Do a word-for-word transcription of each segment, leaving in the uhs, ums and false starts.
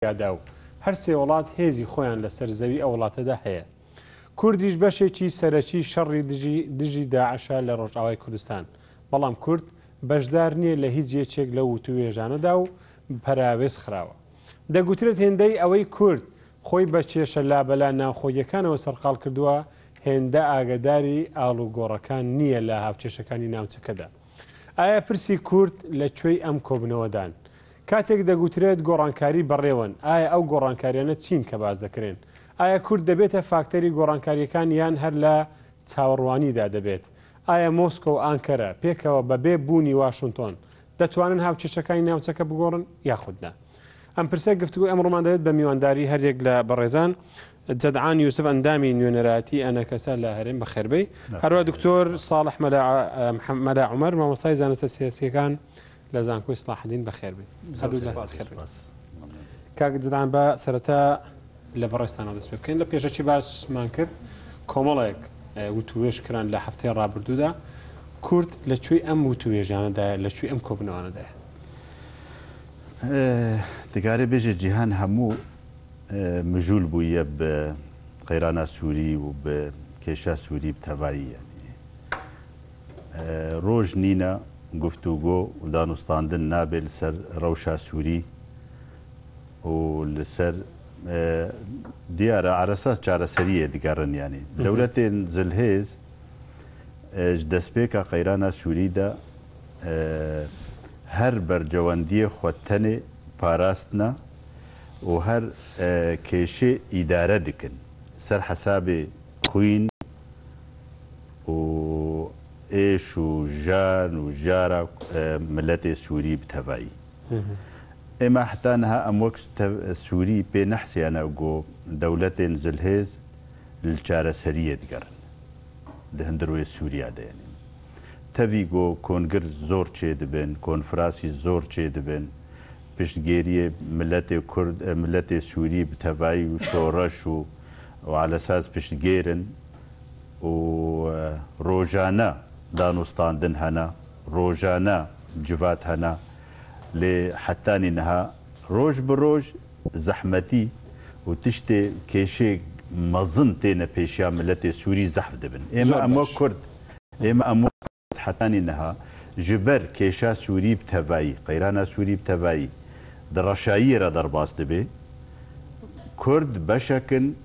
سووریادا و هەر سێ وڵات هێزی خۆیان لەسەر زەوی ئەو وڵاتەدا هەیە. کوردیش بەشێکی سەرەکی شەڕی دژی، دژی داعشە لە ڕۆژئاوای کوردستان. بەڵام کورد بەشدار نییە لە هیچ یەکێک لەو وتووێژانەدا و پەراوێز خراوە. دەگوترێت هێندەی ئەوەی کورد خۆی بە کێشە لابەلا ناوخۆییەکانەوە سەرقاڵ کردووە، هێندە ئاگاداری ئاڵوگۆڕەکان نییە لە هاوکێشەکانی ناوچەکەدا. ئایا پرسی کورد لە کوێی ئەم کۆبنەوەدان؟ کاتێک دەگوترێت گۆڕانکاری بەڕێوەن، ئایا ئەو گۆڕانکاریانە چین کە باس دەکرێن؟ ئایا کورد دەبێتە فاکتەری گۆڕانکاریەکان یان هەر لە چاوەڕوانیدا دەبێت؟ ئایا مۆسکۆ و ئانکەرە پێکەوە بەبێ بوونی واشنتۆن دەتوانن هاوکێشەکانی ناوچەکە بگۆڕن یاخود نا؟ ئەم پرسە گفتوگۆی ئەمڕۆمان دەبێت بە میوانداری هەر یەک لە بەڕێزان. جەدعان یوسف، ئەندامی نوێنەرایەتی ئەنەکەسە لە هەرێم، بەخێربێی. هەروە دکتۆر ساڵح مەلا، مەلا عومەر، مامۆستای زانستە سیاسیەکان لە زانکۆی سڵاحەدین، بەخێربێن. هەردوو لە خێربێن. کاک جەدعان، بە سەرەتا لە بەڕێستانەوە دەست پێ بکەین. لە پێشەکی باسمان کرد، کۆمەڵێک، ئە، وتووێژ کران لە هەفتەی ڕابردوودا. کورد لە کوێی ئەم وتووێژانەدایە، لە کوێی ئەم کۆبنەوانەدایە؟ ئە، دەکارێ بێژێ جیهان هەموو، ئە، مژول بوویە بە قەیرانا سووری و بە کێشا سووری بە تەڤایی، یعنی. ئە، ڕۆژ نینە گفتوگۆ و دانوستاندن نابێ لەسەر ڕەوشا سووری و لەسەر، ئە، دیارە عەرەسا چارەسەریە دگەڕن، یعنی. دەولەتێن زلهێز، ئە، ji destpêka qeyrana Sûrî de، ئە، her bercewendiyê xwe tenê parastina û her، ئە، kêşê îdare dikin. Ser hesabê xwîn û êş û jan û jara, e, miletê Sûrî bi tevayî. Hı hı. Êma heta niha em wek tev-, Sûrî pê nehsiyane ku dewletên zilhêz li çareseriyê digerin. Di hundirwê Sûriya de, yanî. Tevî ku kongir zor çêdibin, konfrasî zor çêdibin, piştgêriyê miletê Kurd, e, miletê Sûrî bi tevayî û şoreş û, û alesas piştgêr in. û, e, rojane danûstandin hene, rojane civat hene, lê hetanî niha roj bi roj zehmetî û tiştê kêşê mezin têne pêşiya miletê Sûrî zehf dibin. Ême Zor em baş. wek Kurd, ême em wek Kurd hetanî niha ji ber kêşa Sûrî bi tevayî, qeyrana Sûrî bi tevayî di reşayiyê re derbas dibe. Kurd beşek in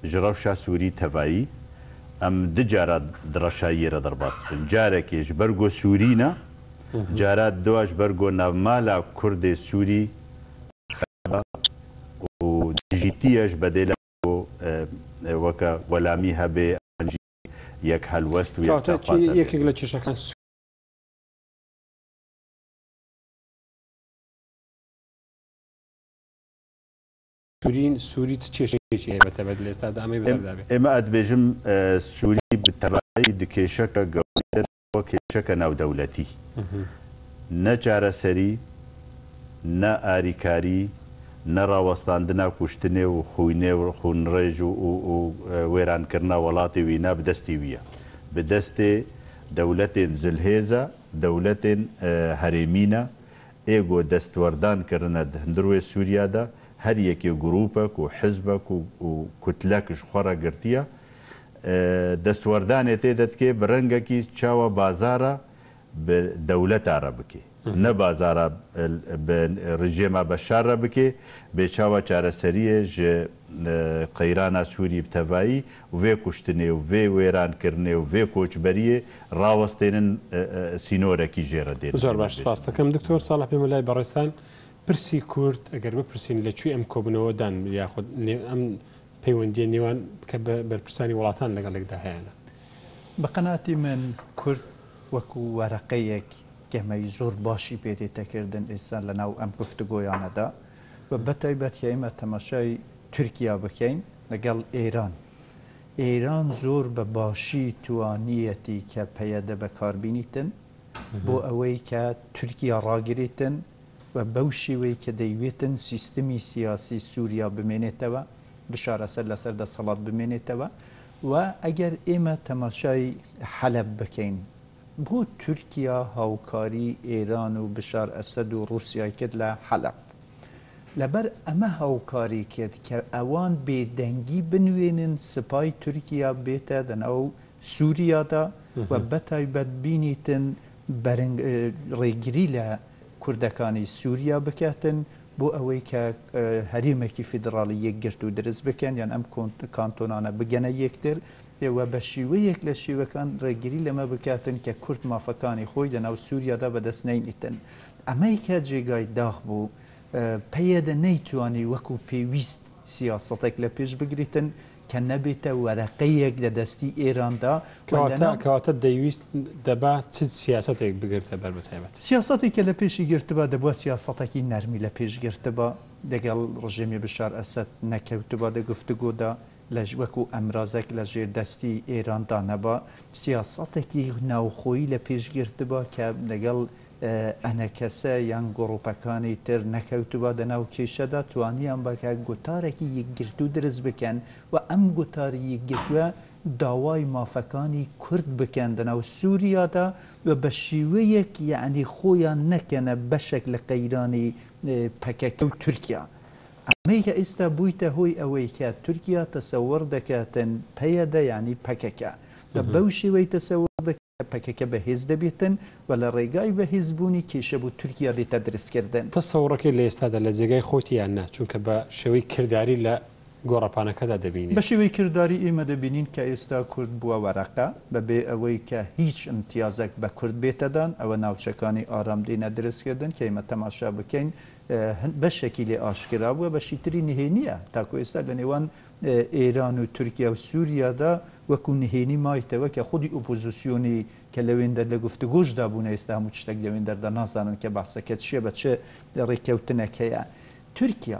ji rewşa Sûrî tevayî, em du cara di reşayiyê re derbas dibin. Carekê ji ber ku Sûrî ne, Hı hı. cara dua ji ber ku navmala Kurdê Sûrî û dijîtiye ji bedêla ku, e, e, weke welamî hebe, an jî yek helwest û yek Kewata çi çaxwaza yekek bê. Li kêşekan Sûrî, Sûrî çi kêşeyekî heye, be tebedil êsta de em ê bi Em, ser de bê. Ême ez dibêjim, e, Sûrî bi tevayî di kêşeke gewr de, wek kêşeke navdewletî. Hı hı. Ne çareserî, ne arîkarî, ne rawestandina kuştinê û xwînê û xûnrêj û, û, û, e, wêrankirina welatê wî ne bi destê wî ye. Bi destê dewletên zilhêz e, dewletên, e, herêmî ne, ê ku destwerdan kirine di hundirwê Sûriya de, her yekê grûpek û hizbek û, û kutlek ji xwe re girtiye, e, destwerdanê tê de dike bi rengekî çawa bazara bi dewleta re bike. Hı hı. Ne bazara, e, bi rejêma Beşar re bike, bê çawa çareseriyê ji, e, qeyrana Sûrî bi tevayî û vê kuştinê û vê wêrankirinê û vê koçberiyê rawestênin, e, e, sînorekî jê re dê. Zor baş, spas dikim. Doktor Salih, bême lay beresan, pirsî Kurd, eger bipirsin li çi em kobinewê dan, yaxud ne-, em peywendiyê nêwan ke be-, berpirsani welatan legelek de heyana. Bi qenaetî min Kurd wekû wereqeyek gemeyî zor başî pê tê tekirdin êsta li nav em guftûgoyane de. Ve bi taybet ke ême temaşayî Tirkiye bikeyn legel Êran. Êran zor bi başî tuaniyetî ke P Y D bi kar bînîtin. Hı hı. Bo ewey ke Tirkiye ragirêtin ve bew şêweyî ke deywêtin sîstemî siyasî Sûriya bimênêtewe, Bişar Esed li ser desthilat bimênêtewe. Ve eger ême temaşayî Heleb bikeyn, bo Tirkiya hawkarî Êran û Bişar Esed û Rûsyayê kir li Heleb. Leber eme hawkarî kir ke ewan bêdengî binwênin, sipay Tirkiya bête di nav Sûriya de Hı hı. we betaybet bînîtin bering-, e, rêgirî le Kurdekanî Sûriya biketin, bo ewey ke, e, herêmekî federalî yekgirtû dirist bikin, yan em kon-, kantonane bigene yektir, ê we be şîweyek le şîwekan rêgirî le me biketin ke Kurd mafekanî xwe di nav Sûriya de bi dest neynîtin. Emeyke cêgay dax bû, e, P Y D neytwanî wekû pêwîst siyasetek le pêş bigirîtin ke nebête wereqeyek de destî Êran de. Kewata, kewata deywîst deba çi siyasetek bigirte ber bi taybet? Siyasetê ke le pêşî girtiba, de bûa siyasetekî nermî le pêş girtiba, degel rejîmê Bişar Esed nekewtiba de guftûgo de, le ji wekû emrazek le jêr destî Êran de neba. Siyasetekî navxweyî le pêş girtiba ke degel e, enekese yan grupekanî tir nekewtiba di nav kêşe de, twaniyan bike gutarekî yekgirtû dirist bikin û em gutarî yekgirtûye daway mafekanî Kurd bikin di nav Sûriya de û bi şîweyek, yanî xwe yan nekene beşek li qeyranî, e, P K K û Tirkiya. Emeyke êsta bûyte hoy ewey ke Tirkiya tesewir diketin P Y D, yanî P K K. Hı Ve hı. bew şêweyî tesewir dike P K K bi hêz de bîtin ve li rêgay bi hêzbûnî kêşe bo Tirkiya dête diristkirdin. Tesewireke li êsta de li cêgay xwe tî yan ne? Çunke bi şêweyî kirdarî li gorepaneke de dibînî. Bi şêweyî kirdarî ê me dibînîn ke êsta Kurd bûe wereqe, bi bê ewey ke hîç îmtiyazek bi Kurd bête dan, ew e navçekanî aram dîne diristkirdin, ke ê me temaşa bikeyn, e, hin-, beşekî lê aşkira bû, beşî tirî nihênî ye. Ta ku êsta li nêwan, e, Êran û Tirkiye û Sûriye de wekû nihênî mayîte, weke xwedî opozisyonî ke lewên der li guftûgo jî dabûne, êsta hemû tiştek lewên der de nazanin ke behseke çi ye, be çi rêkewtinek heye. Tirkiye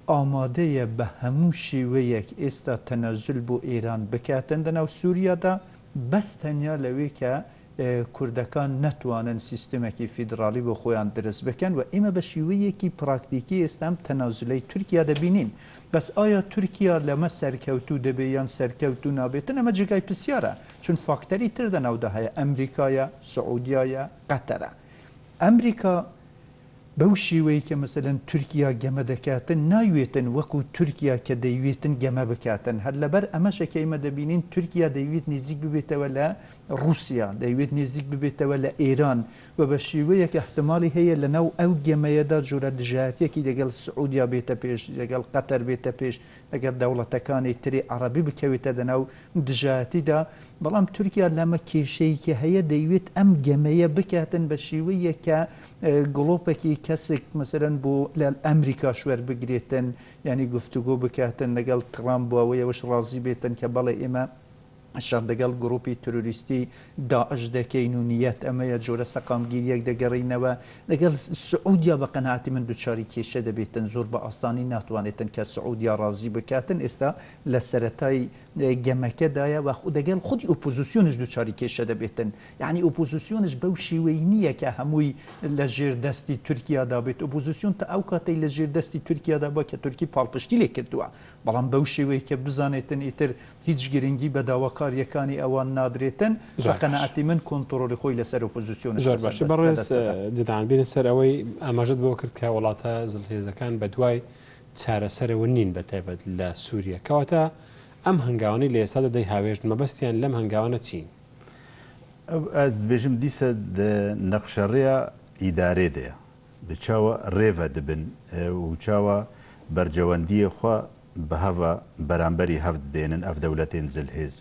amade ye bi hemû şêweyek êsta tenazul bo Êran biketin di nav Sûriye de, bes tenya lewê ke e, Kurdekan netwanin sîstemekî federalî bo xweyan dirist bikin ve ê me bi şîweyekî praktîkî êsta em tenazuley Tirkiya dibînîn. Bes aya Tirkiya li me serkewtû dibe yan serkewtû nabe, tine me cêgay pisyar e. Çun fakterî tir di nav de heye. Emrîka ye, Siûdiya ye, Qeter e. Emrîka Bew şêweyê ke, meselen, Tirkiya geme diketin, naywetin wekû Tirkiya ke deywêtin geme biketin. Her leber eme şekey me dibînîn, Tirkiya deywêt nêzîk bibêtewe le Rûsya, deywêt nêzîk bibêtewe le Êran. We be şêweyek ihtimalî heye li nav ew gemeye de cure dijayetiyekî degel Siûdiya bête pêş, degel Qeter bête pêş, degel dewletekanê tirê erebî bikewite di nav dijayetî de. Belam Tirkiya leme kêşeyekê heye, deywêt em gemeye biketin be şêweyeke, e, glopekî kesek, meselen, bo li Emrîka ji wer bigirêtin, yanî guftûgo biketin, legel Trump bo ewê ew ji razî bêtin ke belê ême şer degel grûpî terorîstî DAIŞ dekeyn û niyet eme ye, cure seqamgîriyek degerîne we. Legel Siûdiya be qenaetî min duçarî kêşe dibêtin, zor bi asanî natwanêtin ke Siûdiya razî biketin. Êsta li seretayî e, gemeke daye we xwe degel xwedî opozîsyonê ji duçarî kêşe de bêtin. Yanî opozîsyonê ji bew şêweyî nîye ke hemûyî li jêr destî Tirkiya de bêt. Opozîsyon ta ew kateyî li jêr destî Tirkiya de be ke Tirkî palpiştî lê kirdiwe. Belam bew şêweyî ke bizanêtin îtir hîç giringî be dawakariyekanî ewan nadrêtin, Zor be baş. Qenaetî min kontrolê xwe li ser opozîsyonê Zor baş. Berêz, e, Cidan, bîne ser ewey amajet bo kir ke welata zilhêzekan be duway çareserê we nîn be taybet li Sûriye. Kewata Em hengawanî li êsta de dey hawêjin, mebestiyan lem hengawana çi? Ev, ez dibêjim dîse di neqşerêya îdarê de ye. Bi çawa rê ve dibin, e, û çawa bercewendiyê xwe bi hev ve beramberî hev didênin ev dewletên zilhêz.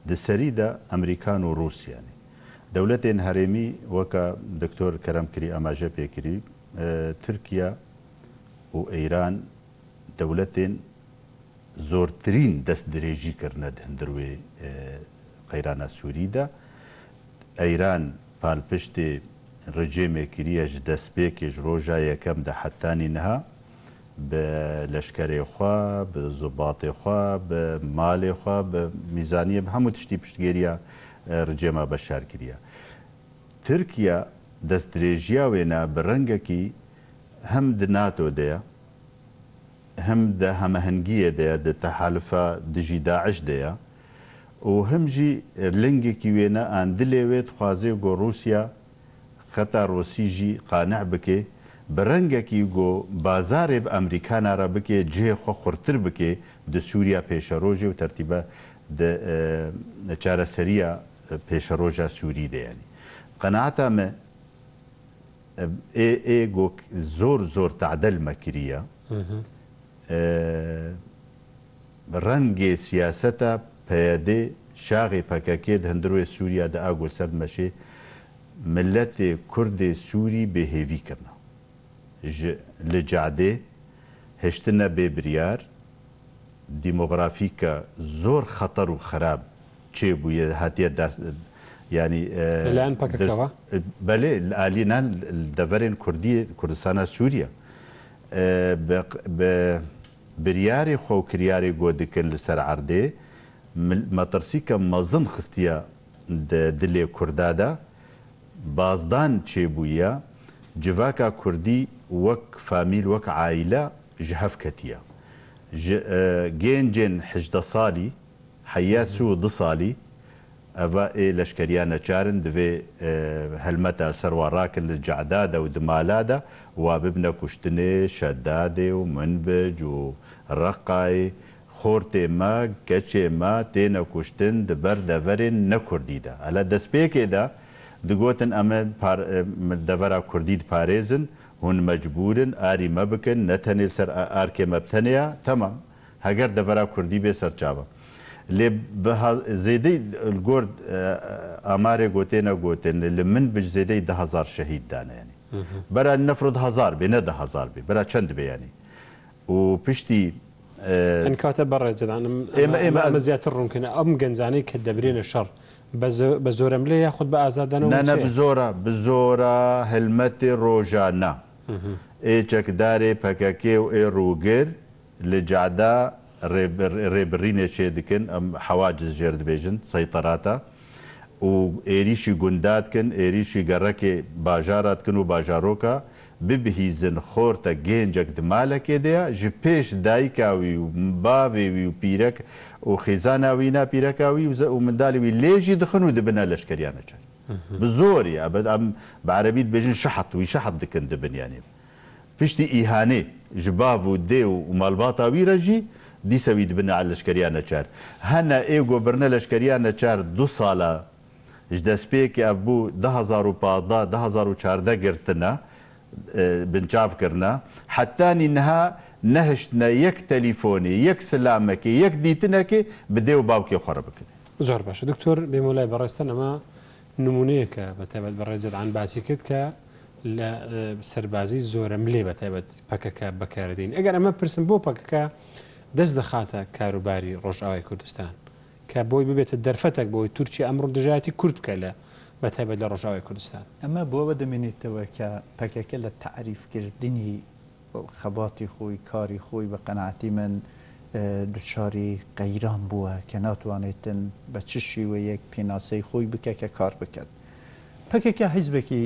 Di serî de Emerîkan û Rûsya ne. Dewletên herêmî weke Doktor Kerem kirî, amaje pê kirî, e, Tirkiye û Îran dewletên zortirîn destdirêjî kirine di hundir wê, e, qeyrana Sûrî de. Îran palpiştê rejîmê kiriye ji destpêkê, ji roja yekem de hetanî niha, bi leşkerê xwe, bi zibatê xwe, bi malê xwe, bi mîzaniyê, bi hemû tiştî piştgiriya, e, rejîma Beşar kiriye. Tirkiye destdirêjiya wêne bi rengekî hem di NATO de ye, hem di hemehengiyê de ye, di tehalufa dijî DAIŞ de ye û hem jî lingekî wêne an dilê wê dixwaze ku Rûsya xeta Rûsî jî qaneh bike. Bi rengekî ku bazarê bi Amerîkana re bike, cihê xwe xurtir bike di Sûriya pêşerojê û tertîbe di, e, çareseriya, e, pêşeroja Sûrî de, yanî. Qenaeta me, e, ê, ê ku zor zor tadel me kiriye. Hı hı. E, rengê siyaseta P Y D, şaxê P K K di hundirê Sûriya de a ku li ser dimeşê, miletê Kurdê Sûrî bêhêvî kirine. Ji li cadê, hiştine bê biryar, demografîka zor xeter û xerab çêbûye, hatiye dest, yanî, e, Li layen P K K ve? Belê, li alî nan li deverên Kurdiyê, Kurdistana Sûriye. E, bi, bi biryarê xwe û kiryarê ku dikin li ser erdê, mil-, metirsîka mezin xistiye di dilê Kurda de, bazdan çêbûye, civaka Kurdî wek famîl, wek aîle ji hev ketiye. Ji, e, gencên hejdeh salî, heya sî û du salî, eva ê leşkeriya neçar in, divê, e, helmeta li ser wa rakin li Ceda de û di mala de, wa bibine kuştinê, Şedadê û Minbic û Reqayê, xortê me, keçê me têne kuştin di ber deverên ne Kurdî de. Hele destpêkê de digotin, em ê par-, em devera Kurdî diparêzin, hûn mecbûr in arî me bikin, ne tenê li ser a-, arkê me bi tenê ya, temam. Heger devera Kurdî bê ser çava. Lê bi ha-, zêdeyî li gor, e, amarê gotê ne gotin, li min bi zêdeyî du hezar şehîd dane, yanî. Hı hı. Bera nefrod hezar bê, ne du hezar bê. Bera çend bê, yanî? Û piştî, e, Enkate berê, Cedan, em, Ê, em, me, ê, em, me, em ez ziyadtir rûn kine. Em gencanê ke debrêne şer, be zo-, be zoremlê ya xud be azadane Ne, û ne, çi? Bi zora, bi zora helmetê rojane. Hı hı. Ê çekdarê P K K û ê rûgir li Ceda rê-, rê-, rêbirînê çê dikin, em hewaciz jêr dibêjin, seyterata. Û êrîşî gunda dikin, êrîşî gerekê bajara dikin û bajaroka, bibihîzin xorte gencek di malekê de ya, ji pêş dayika wî û bavê wî û pîrek û xêzana wî, na pîreka wî û ze-, û mindalê wî lê jî dixin û dibine leşkeriya neçar. Hı hı. Bi zorî, ya, bi, em bi erebî dibêjin şehet, wî şehet dikin dibin, yanî. Piştî îhanê ji bav û dê û malbata wî re jî dîse wî dibine leşkeriya neçar. Hene ê ku birine leşkeriya neçar du sala ji destpêkê ev bû du hezar û pazdeh, du hezar û çardeh girtine, e, binçav kirine. Hetanî niha nehiştine yek telîfonê, yek silamekê, yek dîtinekê bi dê û bavkê xwe re bikin. زۆر باشە. دکتۆر بێمۆلای بەڕێزتان ئەمە نمونەیەکە بە تایبەت بە ڕێزت عن باسی کرد کە لە، ئە، سەربازی زۆرە ملێ بە تایبەت پەکەکە بەکاردین. ئەگەر ئەمە پرسم بۆ پەکەکە دەست دەخاتە کاروباری ڕۆژئاوای کوردستان کە بۆی ببێتە دەرفەتێک بۆی تورکیا ئەمڕۆ دژایەتی کورد بکە لە، بە تایبەت لە ڕۆژئاوای کوردستان؟ ئەمە بۆ ئەوە دەمێنێتەوە کە پەکەکە لە تەعریفکردنی خەباتی خۆی، کاری خۆی بە قەناعەتی من، ئە، دوچاری قەیران بووە کە ناتوانێتن بە چ شێوەیەک پێناسەی خۆی بکە کە کار بکەن. پەکەکە حیزبێکی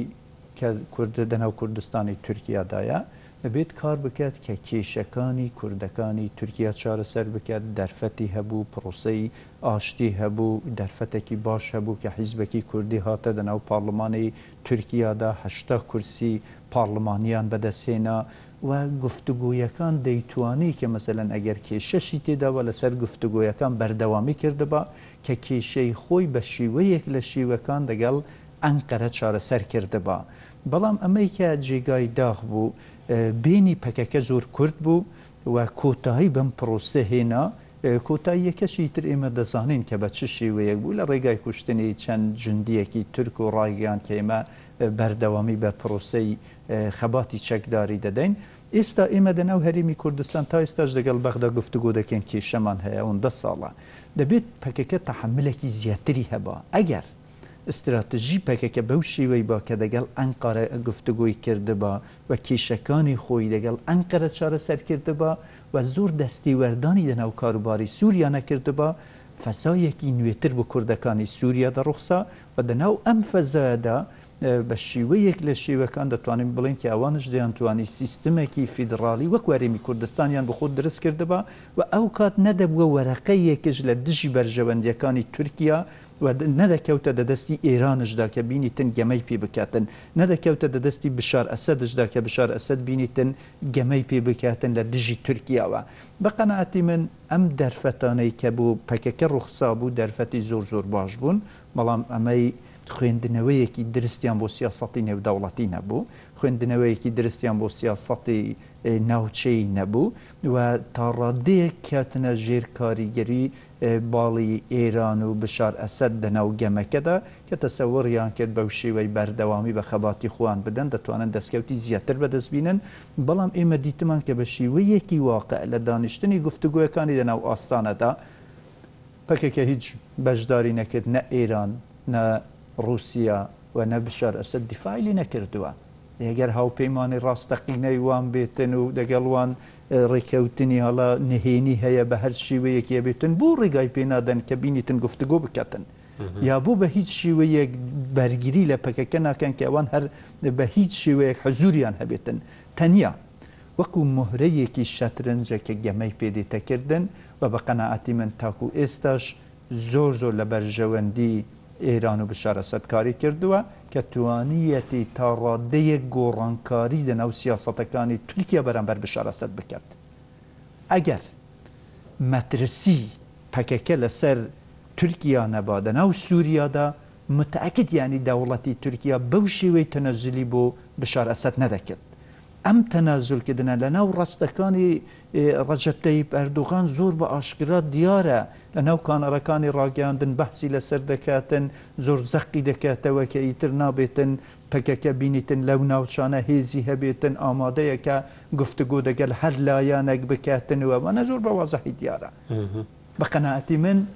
کە کورد، دەناو کوردستانی تورکیادایە، دەبێت کار بکات کە کێشەکانی کوردەکانی تورکیا چارەسەر بکات. دەرفەتی هەبوو، پرۆسەی ئاشتی هەبوو، دەرفەتێکی باش هەبوو کە حیزبێکی کوردی هاتە دەناو پارلمانی تورکیادا، هەشتا کورسی پارلمانیان بەدەستهێنا و گفتوگویەکان دەیتوانی کە مەسەلەن ئەگەر کێشەشی تێدا بە لەسەر گفتوگویەکان بەردەوامی کردبا کە کێشەی خۆی بە شێوەیەک لە شێوەکان دەگەڵ ئەنقەرە چارەسەر کردبا. بەڵام ئەمەی کە جێگای داخ بوو، ئە، بینی پەکەکە زۆر کورت بوو و کۆتایی بەم پرۆسە هێنا. ئە، کۆتاییەکەشی تر ئێمە دەزانین کە بە چ شێوەیەک بوو، لە ڕێگای کوشتنی چەند جوندیەکی تورک و ڕایگەیاند کە ئێمە، ئە، بەردەوامی بە پرۆسەی، ئە، خەباتی چەکداری دەدەین. ئێستا ئێمە دە ناو هەرێمی کوردستان تا ئێستاش دەگەڵ بەغدا گفتوگۆ دەکەین، کێشەمان هەیە، ئەوەن دە ساڵە. دەبێت پەکەکە تەحەملێکی زیاتری هەبا. ئەگەر استراتژی پەکەکە بەو شێوەی با کە دەگەڵ ئەنقەرە گفتوگۆی کردبا و کێشەکانی خۆی دەگەڵ ئەنقەرە چارەسەر کردبا و زۆر دەستی وەردانی دەناو کاروباری سووریا نەکردبا، فەسایەکی نوێتر بۆ کوردەکانی سووریا دەڕوخسا و دەناو ئەم فەزایەدا، ئە، بە شێوەیەک لە شێوەکان دەتوانین بڵێن کە ئەوانش دەیانتوانی سیستمێکی فیدراڵی وەک وەرێمی کوردستانیان بۆ خۆ دروست کردبا و ئەو کات نەدەبووە وەرەقەیەکش لە دژی بەرژەوەندیەکانی تورکیا We de-, nedekewte de destî Êran ji da ke bînîtin gemey pê biketin. Nedekewte de destî Bişar Esed ji da ke Bişar Esed bînîtin gemey pê biketin le dijî Tirkiya we. Bi qenaetî min em derfetaney ke bo P K K ruxsa bû, derfetî zor zor baş bûn. Belam emey xwendineweyekî diristiyan bo siyasetî nêvdewletî nebû. Xwendineweyekî diristiyan bo siyasetî, e, navçeyî nebû. We ta radeyek ketine jêr karîgerî, e, balî Êran û Bişar Esed di nav gemeke de, ke tesewiriyan kir bew şêwey berdewamî bi xebatî xwan bidin, ditwanin destkewtî ziyadtir bi dest bînin. Belam ême dîtiman ke bi şêweyekî waqi li daniştinî guftugoyekanî di nav astane de P K K hîç beşdarî nekir, ne Êran, ne Rûsya we ne Bişar Esed dîfaî lê nekirdiwe. Eger hawpeymanê rasteqîney wan bêtin û degel wan, e, rêkewtinî hala nihênî heye, bi her şêweyekî ye bêtin, bo rêgay pê nadin ke bînîtin guftugo biketin. Hı hı. Ya bo bi hîç şêweyek bergirî le P K K nakin ke wan her bi hîç şêweyek huzûriyan hebêtin. Tenya wekû muhreyekî şetrenceke gemey pê dête kirdin we bi qenaetî min takû êstaş zor zor li berjewendî Êran û Bişar Esed karî kirdiwe ke tuwaniyetî ta radeyek gorankarî di nav siyasetekanî Tirkiye beramber Bişar Esed biket. Eger metrisî P K K li ser Tirkiya neba di nav Sûriya de, muteekid, yanî dewletî Tirkiya bew şêweyî tenezulî bo Bişar Esed nedekit. Em tenazul kidine li nav rastekanî, e, Recep Tayyip Erdogan zor bi aşkira diyar e. Li nav kanerekanî ragihandin behsî li ser diketin, zor zeqî dikete weke îtir nabêtin P K K bînîtin lew navçane hêzî hebêtin, amade ye ke guftugo de gel her layanek biketin û evane zor bi wazehî diyar e. Hı hı. Bi qenaetî min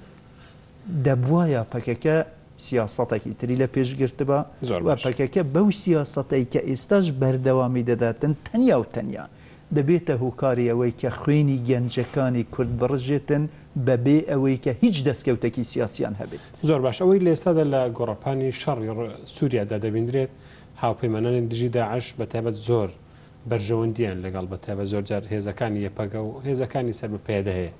debwaya P K K siyasetekî tirî le pêş girtiba. Zor we baş. P K K bew siyasetey ke êsta ji berdewamî didetin tenya û tenya dibête hokarî ewey ke xwênî gencekanî Kurd birijêtin, bebê ewey ke hîç destkewtekî siyasiyan hebêt. Zor baş. Ewey li êsta de li gorepanî şerî ri-, Sûriye de dibîndirêt, hawpeymananên dijî DAIŞ bi taybet zor berjewendiyan legal bi taybet zor car hêzekani Y P G û hêzekani ser bi P Y D heye.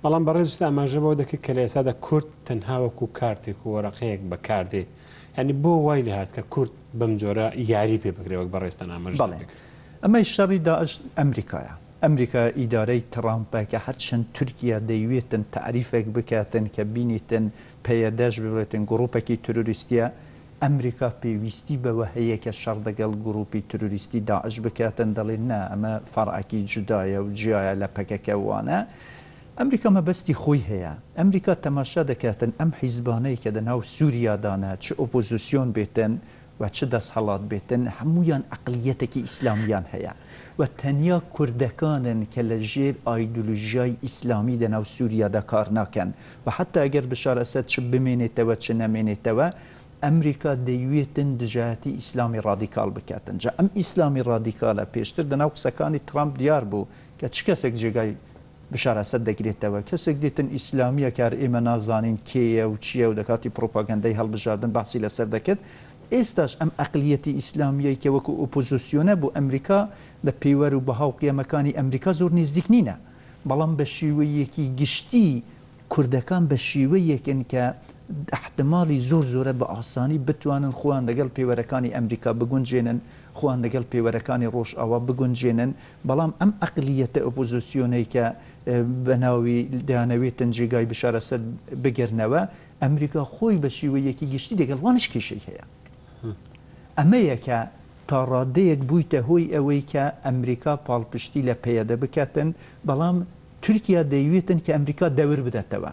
Belam berêz ji te amaje bo dike ke li êsta de Kurd tenha wekû kartêk û wereqeyek bi kar dê. Yanî bo way lê hat ke Kurd bim cora yarî pê bikire wek berêz te amaje Belê. Dike. Emey şerî DAIŞ Emrîka ye. Emrîka îdarey Trump e ke her çend Tirkiye deywêtin tarîfek biketin ke bînîtin P Y D ji bibêtin grûpekî terorîstî ye. Emrîka pêwîstî be we heye ke şer degel grûpî terorîstî DAIŞ biketin, dilê ne, eme ferekî cuda ye û ciya ye le P K K wane. Emrîka mebestî xwe heye. Emrîka temaşe diketin, em hîzbaneyê ke di nav Sûriya de ne, çi opozîsyon bêtin we çi desthilat bêtin, hemûyan eqliyetekî îslamiyan heye. We tenya Kurdekan in ke li jêr aydolojiyayê îslamî di nav Sûriya de kar nakin. We heta eger Bişar Esed çi bimênête we, çi nemênête we, Emrîka deywêtin dijayetî îslamê radîkal biketin. Ca em îslamî radîkal e. Pêştir di nav qisekanî Trump diyar bû ke çi kesek cêgay Bişar Esed degirête we. Kesek dîtin îslamî ye ke her ême nazanîn kê ye û çi ye û dekatî propagandayê helbijardin behsî li ser deket. Êstaş em eqliyetî îslamiyeyê ke wekû opozîsyone bo Emrîka li pêwer û biha û qiyemekanî Emrîka zor nêzdîk nîne. Belam bi şêweyekî giştî Kurdekan bi şêweyek in ke ihtimalî zor zor e bi asanî bitwanin xwe wan degel pêwerekanî Emrîka biguncênin, xwe wan degel pêwerekanî Rojava biguncênin. Belam em eqliyete opozîsyonê ke, e, bi navî diyanewêtin cêgayî Bişar Esed bigirine we, Emrîka xwe bi şêweyekî giştî degel wan ji kêşeyî heye. Hı. Eme ye ke ta radeyek bûyte hoy ewey ke Emrîka palpiştî li P Y D biketin, belam Tirkiye deywêtin ke Emrîka dewir bidete we.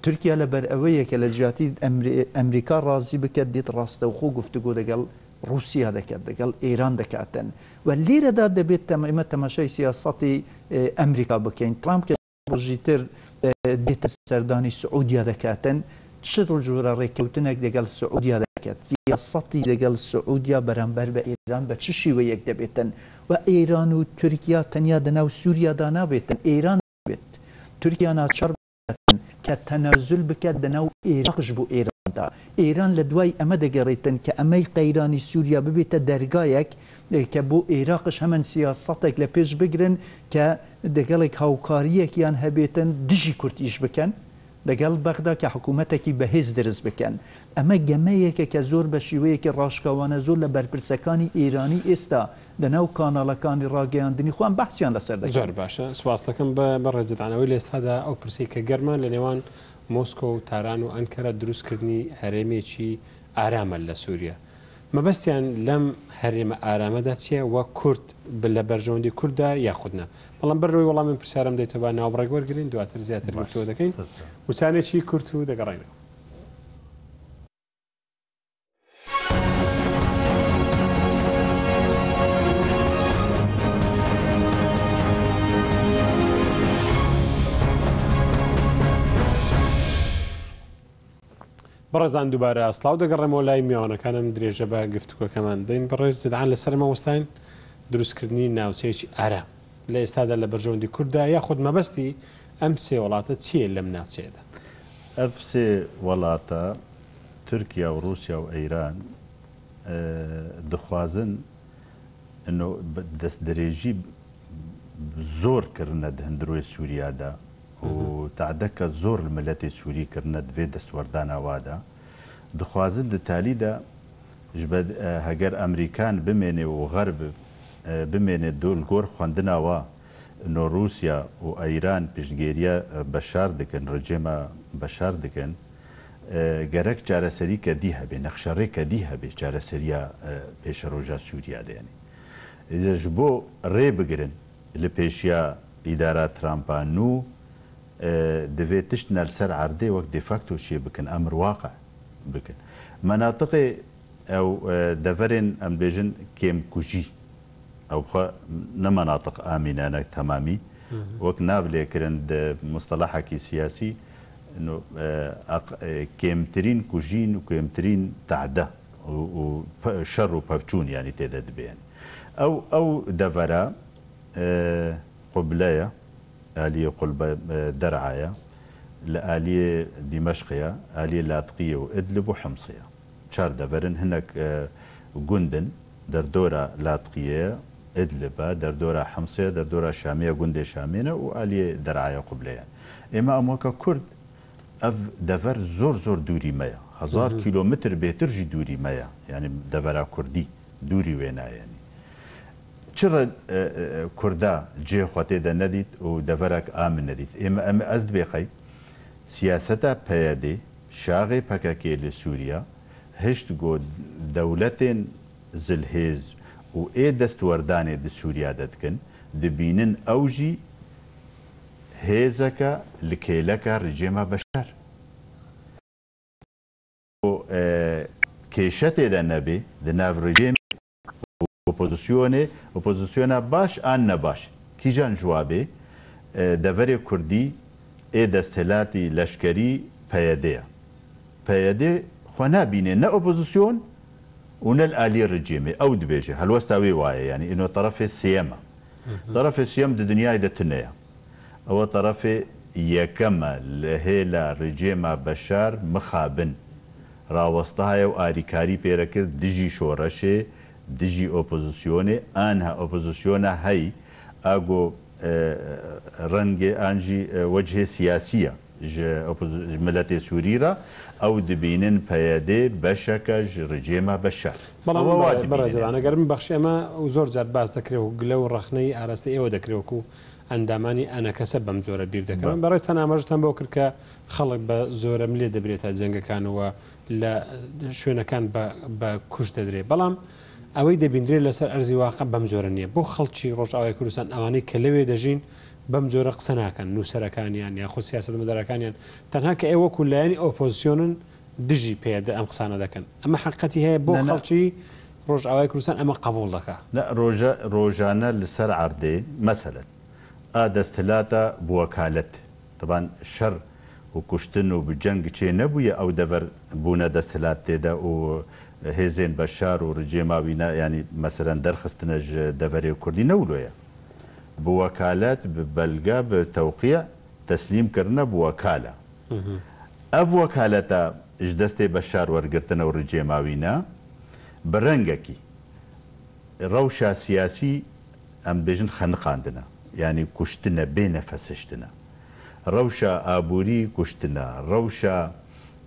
Tirkiye li ber ewê ye ke li ciyatî Emrî-, Emrîka razî bike, dêt rastewxo guftugo degel Rûsya deke, degel Êran diketin. We lêre de debêt tem-, ême temaşayê siyasetê, e, Emrîka bikeyn. Trump ke jîtir, e, dête serdanî Siûdiya diketin, çi cûre rêkewtinek degel Siûdiya deket. Siyasetî degel Siûdiya beramber bi Êran bi çi şîweyek debêtin? We Êran û Tirkiya tenya di nav Sûriya de nabêtin. Êran Tirkiya naçar ke tenazul bike di nav Êraq ji bo Êran de. Êran li duayî eme digerîtin ke emey qeyranî Sûriya bibête dergayek, e, ke bo Êraq ji hemen siyasetek li pêş bigirin ke di gelek hawkariyek yan hebêtin dijî Kurd îş bikin. لەگەڵ بەغدا کە حکوومەتێکی بەهێز دروست بکەن. ئەمە گەمەیەکە کە زۆر بە شێوەیەکی ڕاشکاوانە زۆر لە بەرپرسەکانی ئێرانی ئێستا لە ناو کاناڵەکانی ڕاگەیاندنی خۆیان بەحسیان لەسەر دەکەن. زۆر باشە، سپاس دەکەم. بە، بە ڕێزت، ئەوەی لە ئێستادا ئەو پرسەی کە گەرمە لە نێوان مۆسکۆ و تاران و ئەنکەرە دروستکردنی هەرێمێکی ئارامە لە سووریا. مەبەستیان لەم هەرێمە ئارامەدا چییە و کورد ب-، لە بەرژەوەندی کورددا یاخود نا؟ بەڵام بەر لەوەی وەڵامی پرسیارەم دەیتەوە، با ناوبڕێک وەرگرین، دواتر زیاتر باش. گفتوگۆ دەکەین. سەرچاو. وچانێکی کورت و دەگەڕێنەوە. بەڕێزان، دووبارە سڵاو دەگەڕێمەوە لای میوانەکانم، درێژە بە گفتوگۆکەمان دەین. بەڕێز جدعان لەسەر مامۆستاین، دروستکردنی ناوچەیەکی ئارام لە ئێستادا لە بەرژەوەندی کورددا، یاخود مەبەستی ئەم سێ وڵاتە چییە لەم ناوچەیەدا؟ Ev sê welata, Tirkiye û Rûsya û Eyran, e, dixwazin ino bi-, destdirêjî zor kirine di hundirê Sûriya de û Hı hı. tadeke zor li miletê Sûrî kirine di vê destwerdana wa de. Dixwazin di talî de ji be, e, heger Emerîkan bimêne û Xerb, e, bimêne do li gor xwendina wa, ino Rûsya û Eyran piştgêriya, e, Beşar dikin, rejêma Beşar dikin, e, gerek çareserîke dî hebe, nexşerêke dî hebe çareseriya, e, pêşeroja Sûriya de, yanî. Îca ji bo rê bigirin li pêşiya îdara Trumpa nû, e, divê tiştine li ser erdê wek de facto çê bikin, emir waqe bikin. Menatiqê ew, e, deverên, em bêjin, kêmkujî, ew xwe ne menatiq amîne ne temamî, Hı hı. wek nav lê kirin di mustelahekî siyasî, no, e, aq-, e, kêmtirîn kujîn û kêmtirîn tehde û, û pe-, şer û pevçûn, yanî, tê de dibe, yanî. Ew, ew devera, e, Quble ye, aliyê Qulbe, e, Der'a ye, li aliyê Dîmeşq ye, aliyê Latqiyê û Idlib û Himsê ye. Çar deverin hinek, e, gund in, derdora Latqiyê ye, Idlib e, derdora Himsê ye, derdora Şamê ye, gundê Şamê ne û aliyê Der'a ye, Quble ye. Êma em weke Kurd ev dever zor zor dûrî me ye. Hezar Hı hı. kîlometr bêtir jî dûrî me ye. Yanî devera Kurdî dûrî wê nayê, yanî. Çi re, e, e, e, Kurda cihê xwe tê de nedît û deverek a min nedît? Ê me, em, ez dibê qey siyaseta P Y D, şaxê P K K li Sûriya, hişt ku dewletên zilhêz û ê destwerdanê di Sûriya de dikin, dibînin ew jî hêzeke li kêleka rejêma Beşar. Û, e, kêşe tê de nebê, di nav rejêmê û opozisyonê, opozisyona baş an ne baş, kîjan ji wa bê, e, deverê Kurdî ê desthilatî leşkerî P Y D ye. P Y D xwe nabîne ne opozisyon û ne li aliyê rejêmê. Ew dibêje, helwesta wê wa ye, yanî îno terefê sêyem e. Hı hı. Terefê sêyem di dinyayê de tune ye. Ew terefê yekem e li hêla rejêma Beşar mixabin rawestihaye û arîkarî pê re kir dijî şoreşê, dijî opozisyonê, anha opozisyona hey, a ku, e, rengê an jî, e, wecihê siyasî ye ji opozi-, ji miletê Sûrî re, ew dibînin P Y D beşeke ji rejêma Beşar. بەڵام Ew wa بە-، dibînin. بەڕێزەوان، ئەگەر من بەخشی ئەمە و زۆر جار باس دەکرێ و گلە و ڕەخنەی ئاراستە ئێوە دەکرێ وەکو ئەندامانی ئەنەکەسە بەم جۆرە بیر دەکەن. بە. بەڕێزتان ئاماژەتان بۆ کرد کە خەڵک بە زۆرە ملێ دەبرێتە جەنگەکانەوە، لە شوێنەکان بە، بە کوشت دەدرێ. بەڵام ئەوەی دەبیندرێت لەسەر ئەرزی واقع بەم جۆرە نییە. بۆ خەڵکی ڕۆژئاوای کوردستان، ئەوانەی کە لەوێ دەژین، بەم جۆرە قسە ناکەن، نووسەرەکانیان یاخود سیاسەتمەدارەکانیان، تەنها کە ئێوە وەکو لایەنی ئۆپۆزیسیۆنن دژی پێ دە ئەم قسانە دەکەن. ئەمە حەقیقەتی هەیە بۆ نە، نە. خەڵکی ڕۆژئاوای کوردستان ئەمە قبوڵ دەکا. نە، ڕۆژە-، ڕۆژانە لەسەر عەردێ، مەسەلەن، ئا دەستهلاتە بوەکالەت. تەبان شەر و کوشتن و bi ceng çê nebûye, ew dever bûne desthilat tê de û hêzên Beşar û rejêma wî ne, yanî, meselen, derxistine ji deverê Kurdî, ne wilo ye. Bi wekalet, bi belge, bi tewqî teslîm kirine, bi wekala. Hı hı. Ev wekaleta ji destê Beşar wergirtine û rejêma wî ne, bi rengekî rewşa siyasî, em dibêjin, xeniqandine. Yanî kuştine, bê nefes hiştine. Rewşa aborî kuştin e, rewşa